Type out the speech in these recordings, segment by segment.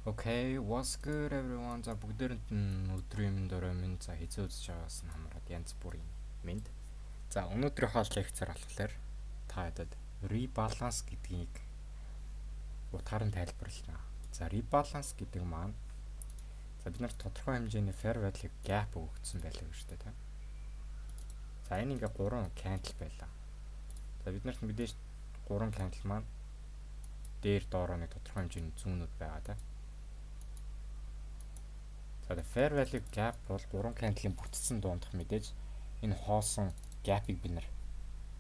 Okay, what's good everyone? За, бүгдээрэнд нь өдрийн мэнд, орой мэнд, за, хэзээ үзэж байгаас нь хамаарат янз бүрийн мэнд. За, өнөөдрийнхөө лекцээр болохоор та хэдэд rebalance гэдгийг утгаар нь тайлбарлана. За, rebalance гэдэг маань, за, бид нарт тодорхой хэмжээний fair value gap өгөгдсөн байлаа гэж үү, тийм. За, энэ ингээ 3 candle байлаа. За, бид нарт мэдээж 3 candle маань дээр доороо нэг тодорхой хэмжээний зүүнүүд байгаа, тийм. За, fair value gap бол 3 candle-ийн бүтцэн дундах мэдээж энэ хоосон gap-ыг бид нар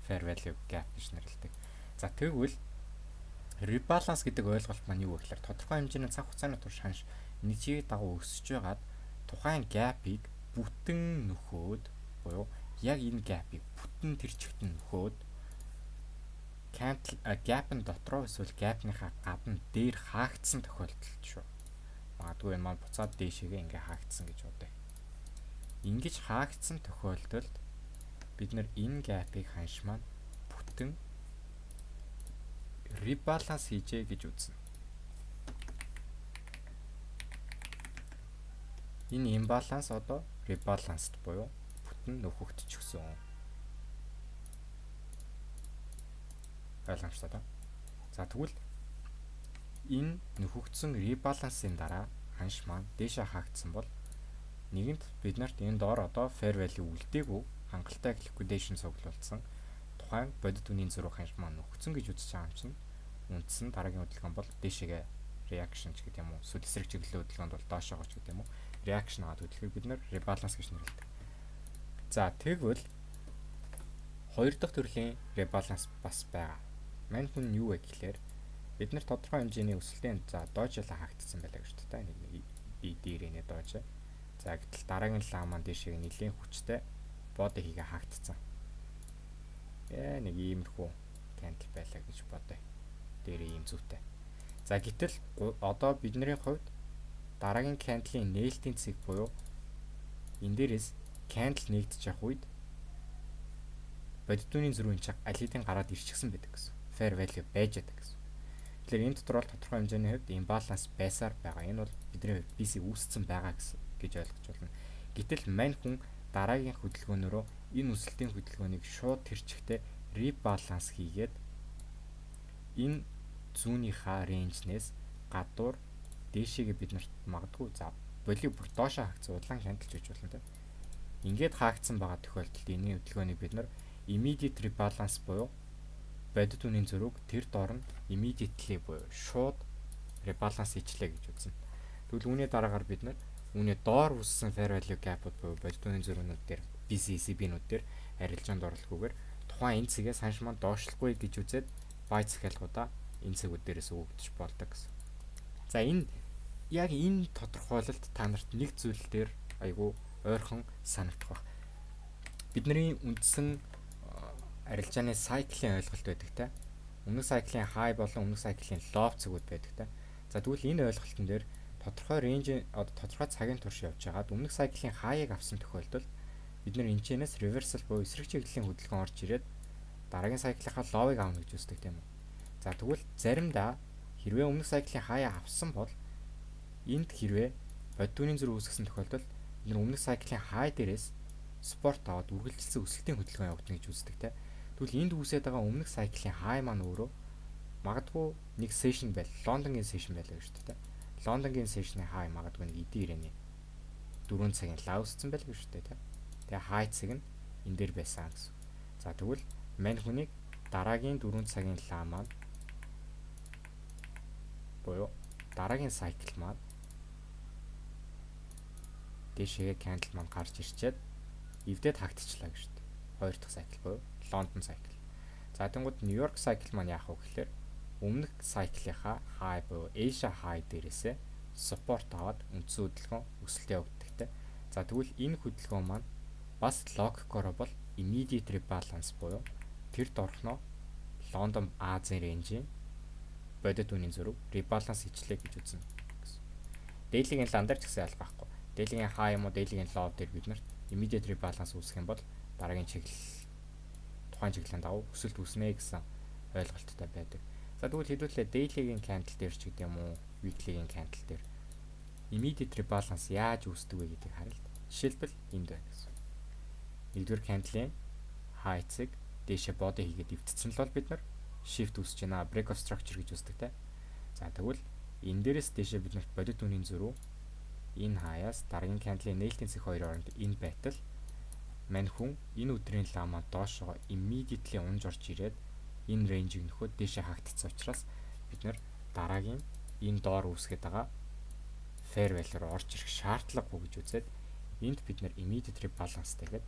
fair value gap гэж нэрлэдэг. За, тэгвэл rebalance гэдэг ойлголт маань юу вэ гэхээр тодорхой хэмжээний цаг хугацааны турш ханш нэг чигийг дагуу өсөж байгаад тухайн gap-ыг бүтэн нөхөөд буюу яг энэ gap-ыг бүтэн тэр чигт нь нөхөөд candle gap-ын дотроо эсвэл gap-ныхаа гадна дээр хаагдсан тохиолдолд шүү. Магадгүй энэ маань буцаад дээшээгээ ингээ хаагдсан гэж бодъё. Ингэж хаагдсан тохиолдолд бид нар энэ gap-ыг ханш маань бүтэн rebalance хийжээ гэж үзнэ. Энэ imbalance одоо rebalanced буюу бүтэн нөхөгдчихсөн. Ойлгомжтой, та. За, тэгвэл энэ нөхөгдсөн rebalance-ын дараа ханш маань дээшээ хаагдсан бол нэгэнт бид нарт энэ доор одоо fair value үлдээгүй, хангалттай liquidation цуглуулсан, тухайн бодит үнийн зөрүү ханш маань нөхцөн гэж үзэж байгаа юм чинь үндсэн дараагийн хөдөлгөөн бол дээшээгээ reaction ч гэдэг юм уу, эсвэл эсрэг чиглэлийн хөдөлгөөнд бол доошоогоо ч гэдэг юм уу, reaction аваад хөдөлгөөг бид нар rebalance гэж нэрлэдэг. За, тэгвэл хоёр дахь төрлийн rebalance бас байгаа. Мань хүн юу вэ гэхлээр бид нар тодорхой хэмжээний өсөлтийн, за, доожлаа хаагдсан байлаа гэж та, нэг би дээрээ doji. За, гэтэл дараагийн лаа маань дээшээ нэлийн хүчтэй body хийгээ хаагдсан. Нэг иймэрхүү candle байлаа гэж бодъё. Дээрээ ийм зүйтэй. За, гэтэл одоо бидний хувьд дараагийн candle-ийн нээлтийн цэг буюу энэ дээрээс candle нэгдэж явах үед бодит үнийн зөрүү энэ аль хэдийн гараад ирчихсэн байдаг гэсэн. Fair value байж байдаг гэсэн. Тэгэхээр энэ дотор бол тодорхой хэмжээний хувьд imbalance байсаар байгаа. Энэ бол бидний хувьд BISI үүссэн байгаа гэсэн гэж ойлгож байна. Гэтэл мань хүн дараагийн хөдөлгөөнөөрөө энэ өсөлтийн хөдөлгөөнийг шууд тэр чигтээ rebalance хийгээд энэ зүүнийхаа range-нээс гадуур дээшээгээ бид нарт магадгүй, за, болиг бүр доошоо хаагдсан улаан хяналж байж болно, тийм. Ингээд хаагдсан байгаа тохиолдолд энэ хөдөлгөөнийг бид нар immediate rebalance буюу бодит үнийн зөрүүг тэр доор нь immediately буюу шууд rebalance хийчлээ гэж үзнэ. Тэгвэл үүний дараагаар бид нар үүний доор үүссэн fair value gap-ууд буюу бодит үнийн зөрүүнүүд дээр, BISI, SIBI-нүүд дээр арилжаанд орлохгүйгээр тухайн энэ цэгээс ханш маань доошлохгүй гэж үзээд buy захиалгуудаа энэ цэгүүд дээрээс өгөгдөж болдог гэсэн. За, энэ яг энэ тодорхойлолт та нарт нэг зүйл дээр айгүй ойрхон санагдах байх. Бидний үндсэн арилжааны cycle-ын ойлголт байдаг те. Өмнөх cycle-ын high болон өмнөх cycle-ын low цэгүүд байдаг те. За, тэгвэл энэ ойлголтын дээр тодорхой range, одоо тодорхой цагийн турш явж байгаад өмнөх cycle-ын high-ыг авсан тохиолдолд бид нар энэчнээс reversal буюу эсрэг чиглэлийн хөдөлгөөн орж ирээд дараагийн cycle-ынхаа low-ыг авна гэж үздэг, тийм үү. За, тэгвэл заримдаа хэрвээ өмнөх cycle-ын high авсан бол энд хэрвээ бодит үнийн зөрүү үүсгэсэн тохиолдолд бид нар өмнөх cycle-ын high дээрээс support аваад үргэлжилсэн өсөлтийн хөдөлгөөн явагдана гэж үздэг те. Тэгвэл энд үүсээд байгаа өмнөх cycle-ын high маань өөрөө магадгүй нэг session байл, Лондонгийн session байлаа гэж үү те. Лондонгийн session-ы high магадгүй нэг эдийн ирээний 4 цагийн лаа үүссэн байл гэж үү те. Тэгээ high цэг нь энэ дээр байсан гэсэн. За, тэгвэл мань хүнийг дараагийн 4 цагийн лаа маань буюу дараагийн cycle маань дээшээгээ candle маань гарч ирчээд эвдээд хаагдчихлаа гэж үү. Хоёр дахь cycle буюу Лондон cycle. За, тэгэнгүүт Нью-Йорк cycle маань яах вэ гэхээр өмнөх cycle-ийнхаа high буюу Asia high дээрээсээ support аваад үндсэн хөдөлгөөн өсөлт явагддагтай. За, тэгвэл энэ хөдөлгөөн маань бас логикоор бол immediate rebalance буюу тэр дорхноо Лондон Азийн range-ийн бодит үнийн зөрүү rebalance хийчлээ гэж үзнэ гэсэн. Daily-гийн лан дээр ч гэсэн ялгаахгүй. Daily-гийн high юм уу, daily-гийн low дээр бид нарт immediate rebalance үүсгэх юм бол дараагийн чиглэл тухайн чиглэлийн дагуу өсөлт үүснэ гэсэн ойлголттой байдаг. За, тэгвэл хэдүүлээ daily-гийн candle дээр ч гэдэг юм уу, weekly-гийн candle дээр Immediate rebalance яаж үүсдэг вэ гэдгийг харалт. Жишээлбэл, энд байна гэсэн. Нэгдүгээр candle-ийн high цэг дээшээ body хийгээд эвдсэн л бол бид нар shift үүсэж байна. Break of structure гэж үздэг те. За, тэгвэл энэ дээрээс дээшээ бид нарт бодит үнийн зөрүү энэ хаяас дараагийн candle-ийн нээлтийн цэг хоёрын хооронд энэ байтал мань хүн энэ өдрийн лаа маань доошоо immediately унж орж ирээд энэ range-ийг нөхөд дээшээ хаагдчихсан учраас бид нар дараагийн энэ доор үүсгээд байгаа fair value руу орж ирэх шаардлагагүй гэж үзээд энд бид нар immediate rebalance тэгээд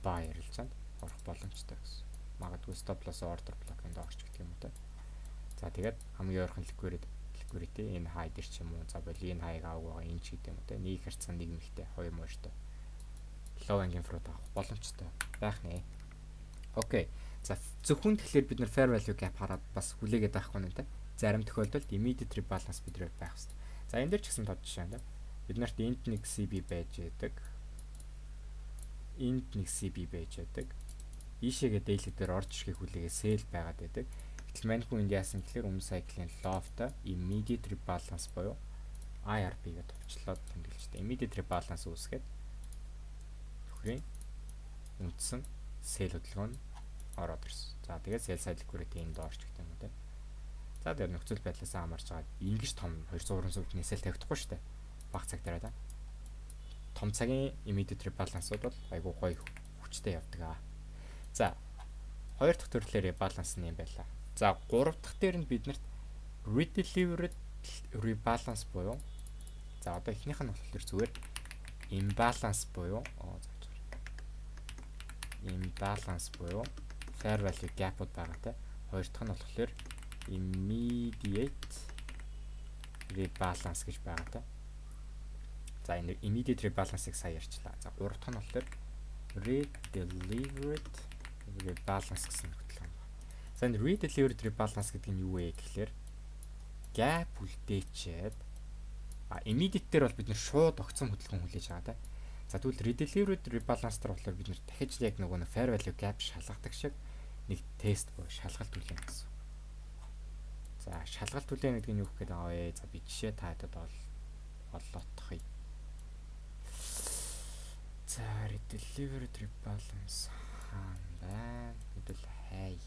buy арилжаанд орох боломжтой гэсэн. Магадгүй stop loss order block-ын доор ч гэх юм уу те. За, тэгээд хамгийн ойрхон liquidity энэ high дээр ч юм уу, за боли энэ high-г авах байгаа энэ ч гэдэг юм уу те. Нэг харьцаа нэг мэгтэй хоёр мууштай low hanging fruit авах боломжтой байх нэ. Окей. За, зөвхөн тэгэхээр бид нар fair value gap хараад бас хүлээгээд байхгүй нэ те. Зарим тохиолдолд immediate rebalance бид нар байх хэрэгтэй. За, энэ дээр ч гэсэн тод жишээ байна. Бид нарт энд нэг SIBI байж байдаг. Энд нэг SIBI байж байдаг. Ийшээгээ daily дээр орж ирэхийг хүлээгээ sell байгаад байдаг. Гэтэл мань хүн энд яасан гэхээр өмнө cycle-ийн low-той immediate rebalance буюу IRB гэдэг товчлоод тэмдэглэж. Immediate rebalance үүсгээд нөхрийн үндсэн sell хөдөлгөөн нь ороод ирсэн. За, тэгээд sell side liquidity энд орч гэх юм уу те. За, тэгээд нөхцөл байдлаас хамаарч байгаа ингэж том 200 300% sell тавигдахгүй шүү дээ. Бага цаг дээр та. Том цагийн immediate rebalance-ууд бол айгуу гоё хүчтэй явдаг аа. За, хоёр дахь төрлөөр rebalance нь юм байла. За, гурав дахь дээр нь биднэрт redelivered rebalance буюу, за, одоо эхнийх нь болохоор зүгээр imbalance буюу imbalance буюу fair value gap-ууд байгаа те. Хоёр дахь нь болохоор immediate rebalance гэж байгаа те. За, энэ immediate rebalance-ыг сая ярьчлаа. За, гурав дахь нь болохоор redelivered rebalance гэсэн хөдөлгөөн байна. За, энэ redelivered rebalance гэдэг нь юу вэ гэхлээр gap үлдээчээд, immediate дээр бол бид нэр шууд огцом хөдөлгөөн хүлээж байгаа те. За, тэгвэл redelivered rebalance дээр болохоор бид нэр дахиж яг нөгөө нэг fair value gap шалгадаг шиг нэг тест буюу шалгалт хүлээнэ гэсэн. За, шалгалт хүлээнэ гэдэг нь юу гэх гээд байгаа вэ? За, би жишээ та хэдэд бол олоотхъя. За, redelivered rebalance хаана байна? Хэдүүл хай.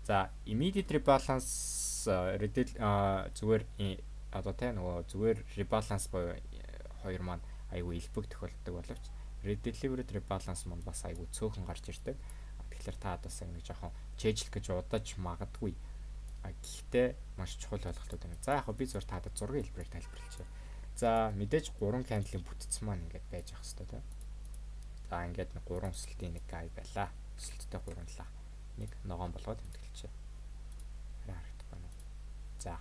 За, immediate rebalance redel зүгээр одоо те нөгөө зүгээр rebalance буюу хоёр маань айгүй элбэг тохиолддог боловч redelivered rebalance маань бас айгүй цөөхөн гарч ирдэг. Тэгэхээр та бас нэг жоохон чэйжлэх гэж удаж магадгүй. Гэхдээ маш чухал ойлголтууд байна. За, яг би зүгээр таадад зургийн хэлбэрээр тайлбарлчихъя. За, мэдээж 3 candle-ийн бүтц маань ингээд байж ах хэвээр тийм. За, ингээд нэг 3 өсөлтийн нэг гай байлаа. Өсөлттэй 3 лаа. Нэг ногоон болгоод тэмдэглэжээ. Арай харагдах байна уу? За.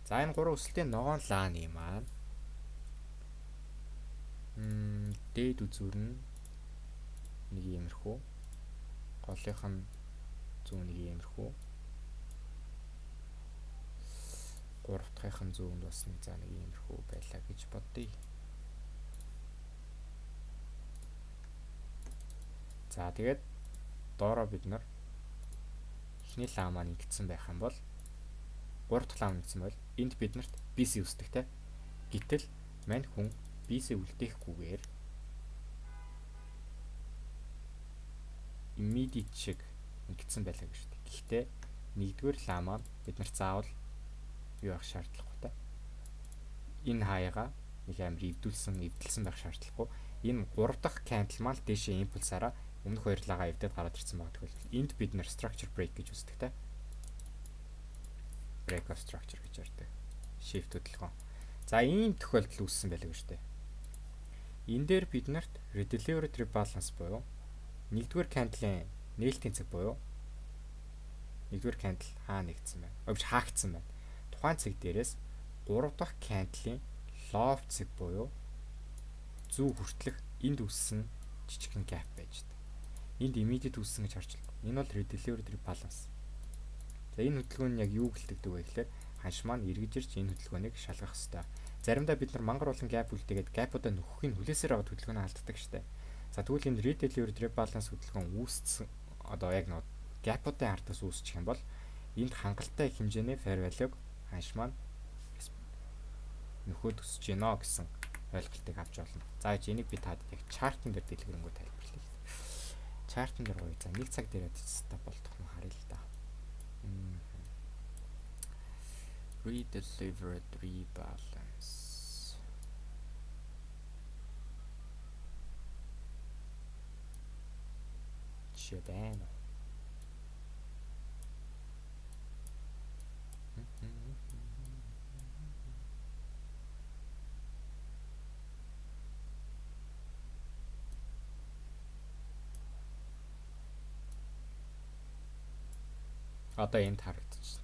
За, энэ 3 өсөлтийн ногоон лааны маань дээд үзүүр нь нэг иймэрхүү, голынх нь зүүн нэг иймэрхүү, гурав дахьынх нь зүүнд бас нэг, за, нэг иймэрхүү байлаа гэж бодъё. За, тэгээд доороо бид нар эхний лаа маань ингэсэн байх юм бол, гурав дахь лаа ингэсэн бол энд биднэрт BISI үүсдэг те. Гэтэл мань хүн BISI үлдээхгүйгээр immediate шиг ингэсэн байлаа гэж шүү дээ. Гэхдээ нэгдүгээр лаа маань бид нарт заавал юу байх шаардлагагүй та. Энэ хаяга нэг амар эвдүүлсэн, эвдэлсэн байх шаардлагагүй. Энэ гурав дахь candle маань дээшээ импульсаараа өмнөх хоёр лагаа эвдээд гараад ирсэн байгаа тохиолдолд энд бид нэр structure break гэж үздэг те. Break of structure гэж ярьдаг. Shift хөдөлгөөн. За, ийм тохиолдол үүссэн байлаа гэж шүү дээ. Энэ дээр бид нарт redelivered rebalance буюу нэгдүгээр candle-ийн нээлтийн цаг буюу нэгдүгээр candle хаа нэгдсэн байна. Өвч хаагдсан байна. Тухайн цэг дээрээс гурав дахь candle-ийн low цэг буюу зүү хүртлэх энд үүссэн жижигхэн gap байж байна. Энд immediate үүссэн гэж харж байна. Энэ бол redelivered rebalance. За, энэ хөдөлгөөн нь яг юу гэлтэгдэг вэ гэхээр ханш маань эргэж ирж энэ хөдөлгөөнийг шалгах ёстой. Заримдаа бид нар мангар болон gap үлдээгээд gap-уудаа нөхөхийн хүлээсээр аваад хөдөлгөөнөө алддаг штэ. За, тэгвэл энэ redelivered rebalance хөдөлгөөн үүссэн одоо яг нэг gap-уудын ардаас үүсчих юм бол энд хангалттай хэмжээний fair value-г ханш маань нөхөд өсөж гинэ гэсэн ойлголтыг авч болно. За, энийг би таад яг chart ан дээр дэлгэрэнгүй тайлбарлая. Chart ан дээр гоё. За, нэг цаг дээр setup болдох нь харъя л да. Redelivered rebalance. Жишээ байна уу? Одоо энд харагдчихна.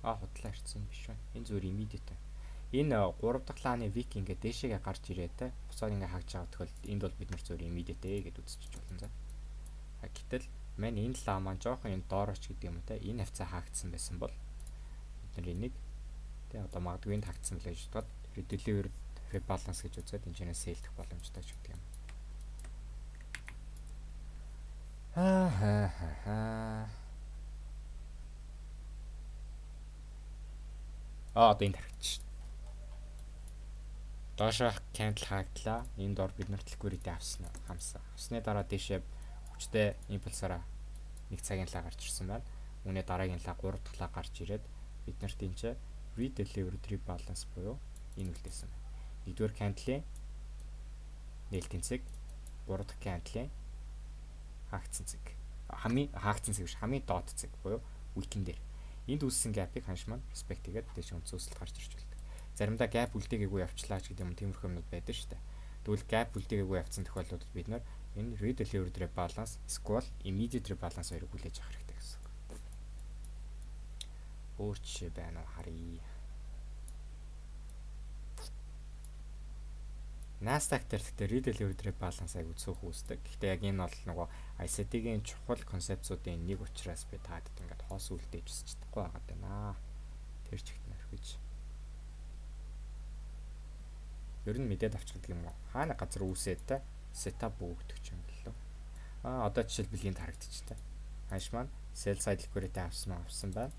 А, худлаа ирсэн биш үү? Энэ зүгээр immediate. Энэ 3 дахь лааны wick ингээд дээшээгээ гарч ирээд те бусаар ингээд хаагж байгаа тохиолдолд энд бол бид нар зүгээр immediate гэдээ үзчихэж болно, за. А гэтэл мань энэ лаа маань жоохон энэ доорооч гэдэг юм уу те, энэ хавцаа хаагдсан байсан бол бид нар энийг те одоо магадгүй энд хаагдсан билээ гэж бодоход redelivered rebalance гэж үзээд энэ чэнэс sell дэх боломжтой ч гэдэг юм. Аа ха ха ха. А, одоо энд харагдчих. Доошоо candle хаагдлаа. Энэ дор бид нарт liquidity авсан уу? Хамсан. Авсны дараа дээшээ хүчтэй импульсаараа нэг цагийн лаа гарч ирсэн байна. Үүнээ дараагийн лаа, 3 дахь лаа гарч ирээд бид нарт энэ ч redelivered rebalance буюу энэ үлдээсэн байна. Нэгдүгээр candle-ийн нээлтийн цэг, 3 дахь candle-ийн хаагдсан цэг. Хамгийн хаагдсан цэг биш, хамгийн доод цэг буюу wick-эн дээр. Энд үүссэн gap-ыг ханш маань respect хийгээд дээш үндсэн өсөлт гарч ирж болдог. Заримдаа gap үлдээгээгүй явчлаа ч гэдэг юм, тиймэрхүү юмнууд байдаг шүү дээ. Тэгвэл gap үлдээгээгүй явцсан тохиолдлуудад бид нар энэ redelivered rebalance эсвэл immediate rebalance хоёрыг хүлээж авах хэрэгтэй гэсэн үг. Өөр жишээ байна уу, харъя. Nasdaq дээр гэхдээ redelivered rebalance айгу цөөх үүсдэг. Гэхдээ яг энэ бол нөгөө ICT-гийн чухал концепцуудын нэг учраас би таадад ингээд хоос үлдээж өсч чадахгүй байгаа даа. Тэр чигт нөрхөж. Ер нь мэдээд авчих гэдэг юм уу? Хаана газар үүсээд та setup өгдөг юм бэлээ. Аа, одоо жишээлбэл энд харагдчихтай. Ханш маань sell side liquidity авсан уу? Авсан байна.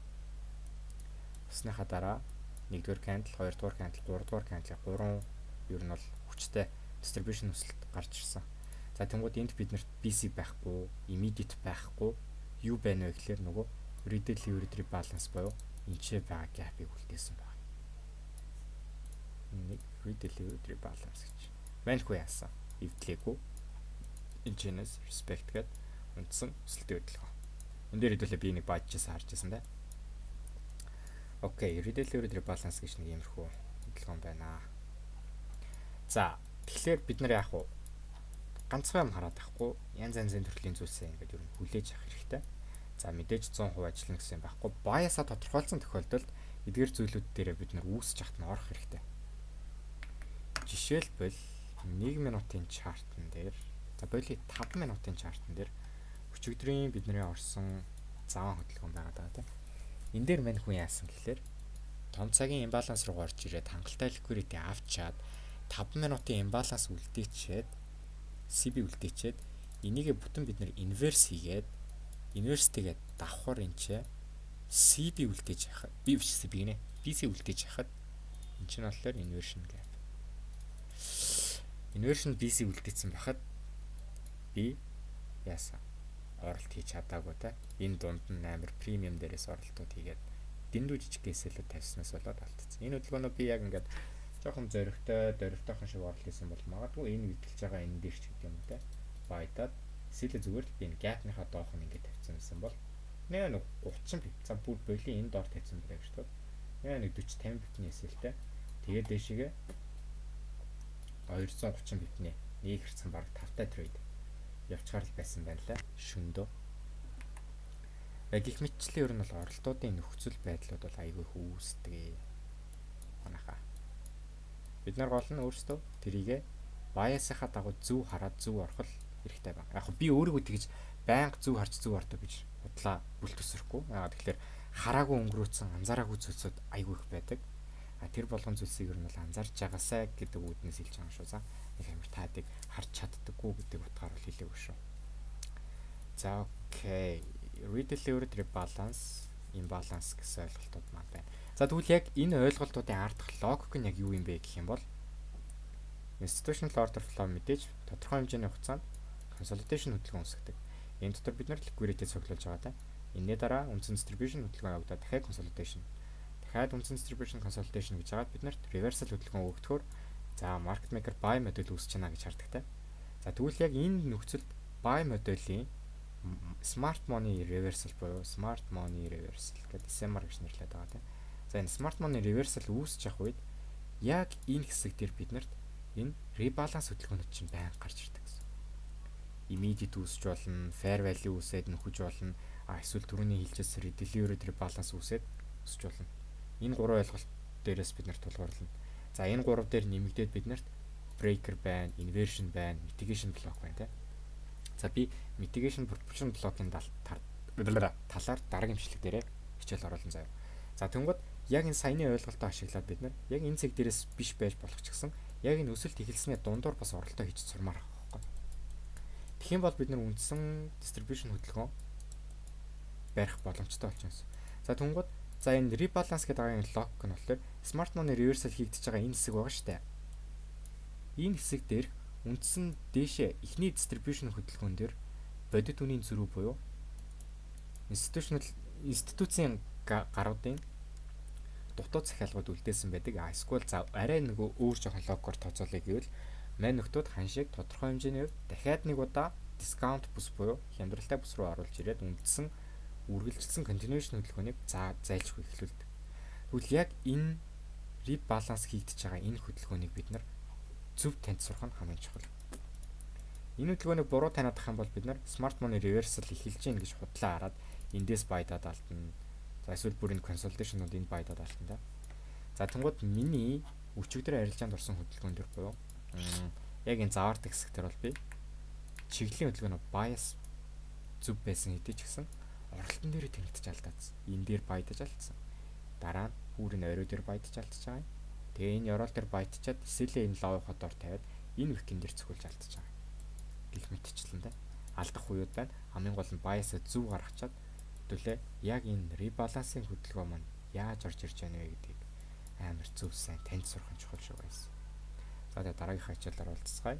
Авсныхаа дараа 1-р candle, 2-р candle, 3-р candle, 3 ер нь бол хүчтэй distribution өсөлт гарч ирсэн. За, тэнгууд энд бид нарт BISI байхгүй, immediate байхгүй, юу байна вэ гэхээр нөгөө redelivered rebalance буюу энэ байгаа gap-ыг үлдээсэн байна. Нэг redelivered rebalance гэж. Маньхүү яасан? Эвдлээгүй. Энэ чэнэс respect гээд үндсэн өсөлтийн хөдөлгөөн. Энэ дээр хэдүүлээ би нэг баажчихсан, харж байсан да. Окей, redelivered rebalance гэж нэг иймэрхүү хөдөлгөөн байна. За, тэгэхээр бид нар яах вэ? Ганцхан юм хараад байхгүй, янз янзын төрлийн зүйлсээ ингээд ер нь хүлээж авах хэрэгтэй. За, мэдээж 100% ажиллана гэсэн юм байхгүй. Bias аа тодорхойлсон тохиолдолд эдгээр зүйлүүд дээрээ бид нар үүсэж хат нь орох хэрэгтэй. Жишээлбэл, 1 минутын chart ан дээр, за боли, 5 минутын chart ан дээр өчигдрийн бидний орсон заван хөдөлгөөн байгаа даа, тийм. Энэ дээр мань хүн яасан гэхлээр том цагийн imbalance руу орж ирээд хангалттай liquidity авчаад 5 минутын imbalance үлдээчээд, SIBI үлдээчээд, энийгээ бүтэн бид нэр inverse хийгээд, inverse тэгээд давхар энэ ч SIBI үлдээж яхад би биш, SIBI гинэ, BISI үлдээж яхад энэ чинь болохоор inversion gap. Inversion BISI үлдээсэн байхад би яасан, оролт хийж чадаагүй те. Энэ дунд нь амар premium дээрээс оролтууд хийгээд дэндүү жижиг SL үүд тавьснаас болоод алдсан. Энэ хөдөлгөөнөө би яг ингээд жоохон зоригтой, дөрвтойхон шиг оролт хийсэн бол магадгүй энэ эвдэлж байгаа энэ дээр ч гэдэг юм уу те. Байдаад эсвэл зүгээр л би энэ gap-ныхаа доох нь ингээд тавьсан байсан бол нэг 30 pip, за бүр боли, энэ доор тавьсан байлаа гэж бод. Нэг 40 50 pip ний SL тэй. Тэгээд дээшигээ 230 pip ний нэг хэрцэн баг тавтай trade явчгаар л байсан байна лаа. Шөндөө. Гэх мэтчлэн ер нь бол оролтуудын нөхцөл байдлууд бол айгүй их үүсдэг. Манайхаа. Бид нар гол нь өөрсдөө тэрийгэ bias-ийнхаа дагуу зөв хараад зөв орох л хэрэгтэй байна. Яг би өөрийгөө тэгж байнга зөв харж зөв ордог гэж худлаа бүл төсөрөхгүй. Аа, тэгэхээр хараагүй өнгөрөөцөн, анзаараагүй зүйлсүүд айгүй их байдаг. А тэр болгон зүйлсийг ер нь бол анзаарч байгаасай гэдэг үүднээс хэлж байгаа юм шүү. За, нэг амар таадыг харж чаддаггүй гэдэг утгаар бол хэлээгүй шүү. За, окей. Redelivered rebalance, imbalance гэсэн ойлголтууд маань байна. За, тэгвэл яг энэ ойлголтуудын ардах логик нь яг юу юм бэ гэх юм бол institutional order flow мэдээж тодорхой хэмжээний хугацаанд consolidation хөдөлгөөн үүсгэдэг. Энэ дотор бид нар liquidity цуглуулж байгаа та. Энэний дараа үндсэн distribution хөдөлгөөн явагдаад, дахиад consolidation. Дахиад үндсэн distribution, consolidation гэж хагаад бид нарт reversal хөдөлгөөн өгөгдөхөөр, за, market maker buy model үүсэж байна гэж хардаг та. За, тэгвэл яг энэ нөхцөлд buy моделийн smart money reversal буюу smart money reversal гэдэг, SMR гэж нэрлэдэг байгаа тийм. За, энэ smart money reversal үүсэж явах үед яг энэ хэсэг дээр бид нарт энэ rebalance хөдөлгөөнүүд чинь байнга гарч ирдэг гэсэн. Immediate үүсэж болно, fair value үүсээд нөхөж болно, а эсвэл түрүүний хэлжсэн delivery rebalance үүсээд өсөж болно. Энэ гурван ойлголт дээрээс бид нарт тулгуурлана. За, энэ гурав дээр нэмэгдээд бид нарт breaker байна, inversion байна, mitigation block байна тийм. За, би mitigation propulsion block-ын талаар дараагийн бичлэг дээрээ хичээл оруулан заяа. За, тэнгууд яг энэ саяны ойлголтоо ашиглаад бид нар яг энэ цэг дээрээс биш байж болох ч гэсэн яг энэ өсөлт эхэлсний дундуур бас оролтоо хийж сурмаар байгаа байхгүй. Тэгэх юм бол бид нар үндсэн distribution хөдөлгөөн барих боломжтой болчихсон. За, тэнгууд за энэ rebalance гэдэг байгаа энэ логик нь болохоор smart money reversal хийгдэж байгаа энэ хэсэг байгаа шүү дээ. Энэ хэсэг дээр үндсэн дээшээ эхний distribution хөдөлгөөн дээр бодит үнийн зөрүү буюу institutional институцийн гаруудын дутуу захиалгууд үлдээсэн байдаг. А эсвэл за арай нөгөө өөр жоохон логикоор тооцоолъё гэвэл мань нөхдүүд ханшийг тодорхой хэмжээний хувьд дахиад нэг удаа discount бүс буюу хямдралтай бүс рүү оруулж ирээд үндсэн үргэлжилсэн continuation хөдөлгөөнийг за зайлшгүй эхлүүлдэг. Тэгвэл яг энэ rebalance хийгдэж байгаа энэ хөдөлгөөнийг бид нар зөв таньж сурах нь хамгийн чухал. Энэ хөдөлгөөнийг буруу таниад ах юм бол бид нар smart money reversal эхэлж гин гэж худлаа хараад эндээс buy даад алдна. За, эсвэл бүр энэ consolidation-ууд энд buy даад алдна да. За, тэнгууд миний өчигдөр арилжаанд орсон хөдөлгөөн дээр буюу яг энэ заваардаг хэсэг дээр бол би чиглэлийн хөдөлгөөнөө bias зөв байсан хэдий ч гэсэн оролтон дээр тэнэгтэж алдаадсан. Энэ дээр buy даж алдсан. Дараа нь бүр энэ орой дээр buy даж алдчихж байгаа юм. Тэгээ энэ ёроол дээр buy дчаад SL ээ энэ low ходоор тавиад энэ wick эн дээр цохиулж алдчихж байгаа. Гэх мэтчлэн дээ. Алдах үеуд байна. Хамгийн гол нь bias-а зөв гаргачаад хэдүүлээ яг энэ rebalance-ын хөдөлгөөн маань яаж орж ирж байна вэ гэдгийг амар зөв сайн таньж сурах нь чухал шүү байсан. За, тэгээ дараагийнхаа хичээлээр уулзцгаая.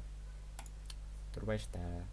Түр баяртай.